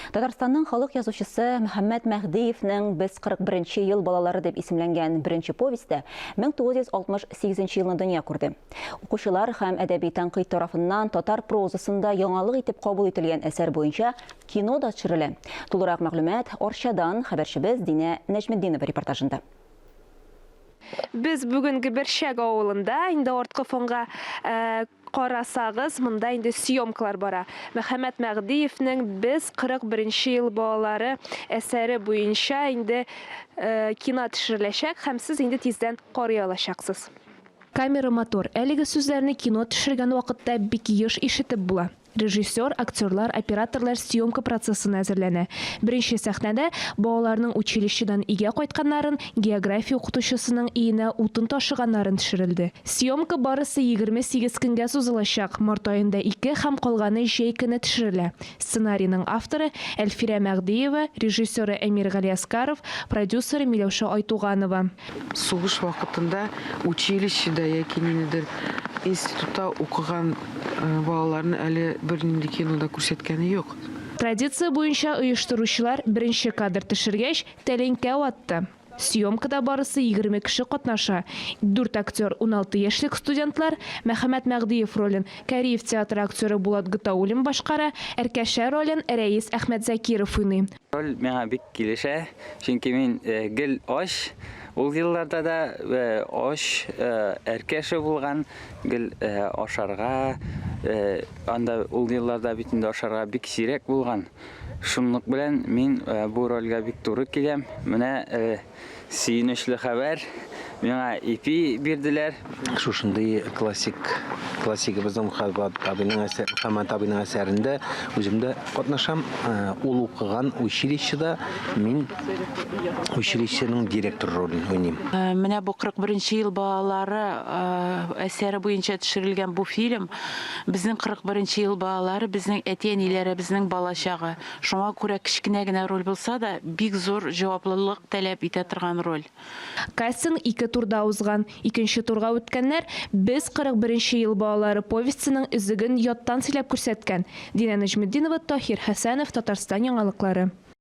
Татарстанның халык язучысы Мөхәммәт Мәһдиевнең Без 41 нче ел балалары дип исемләнгән беренче повесте 1968 елны дөнья күрде. Укучылар һәм әдәби тәнкыйть тарафыннан татар прозасында яңалык итеп кабул ителгән әсәр буенча кино да төшерелә. Тулырак мәгълүмат Арчадан хәбәрчебез Динә Нәҗметдинова репортажында. Без бүген Гөберчәк авылында, инде арткы фонга карасагыз, монда инде съемкалар бара. Мөхәммәт Мәгъдиевнең Без 41 нче ел балалары әсәре буенча инде кино төшереләчәк һәм сез инде тиздән карый алачаксыз. Камера мотор. Әлеге сүзләрне кино төшергән вакытта бик еш ишетеп була. Режиссер, актерлар, операторлар съемка процессына әзерләнә. Беренче сәхнәдә балаларның училищедан өйгә кайтканнарын, география укытучысының өенә утын ташыганнарын төшерелде. Съемка барысы 28 көнгә сузылачак, март аенда ике һәм калганы җәй көне төшерелә. Сценарийның авторы, Әлфирә Мәгъдиева, режиссеры Әмир Галиәскаров, продюсеры Миләүшә Айтуганова. Сугыш вакытында училищеда яки ниндидер институтта укыган балаларны әле бернинди кинода күрсәткәне юк. Традиция буенча оештыручылар беренче кадр төшергәч, тәлинкә ватты. Съемкада барысы 20 кеше катнаша. Дүрт актер, 16 яшьлек студентлар, Мөхәммәт Мәгъдиев ролен Кариев театры актеры Булат Гатауллин башкара, Әркәшә ролен Рәис Әхмәтзакиров уйный. Роль миңа бик килешә, чөнки мин гел ач, ул елларда да ач Әркәшә булган, гел ашарга, анда ул елларда бит инде ашарга бик сирәк булган. Шунлык белән мин бу рольгә бик туры киләм. Менә Сөенечле хәбәр, миңа ипи бирделәр. Шушындый классик, классигыбызның Мөхәммәт абыйның әсәр, Мөхәммәт абыйның әсәрендә үзем дә катнашам. Э, ул укыган училищеда мин училищеның директор ролен уйныйм. Э, менә бу 41 ел балалары э, әсәре буенча төшерелгән бу фильм безнең 41 ел балалары, безнең әти-әниләребезнең балачагы. Шуңа күрә кечкенә генә роль булса да, бик зур җаваплылык таләп итә торган роль. Кастинг ике турда узган. Икенче турга үткәннәр Без 41 нче ел балалары повестеның өзеген яттан сөйләп күрсәткән. Динә Нәҗметдинова, Таһир Хәсәнов, Татарстан яңалыклары.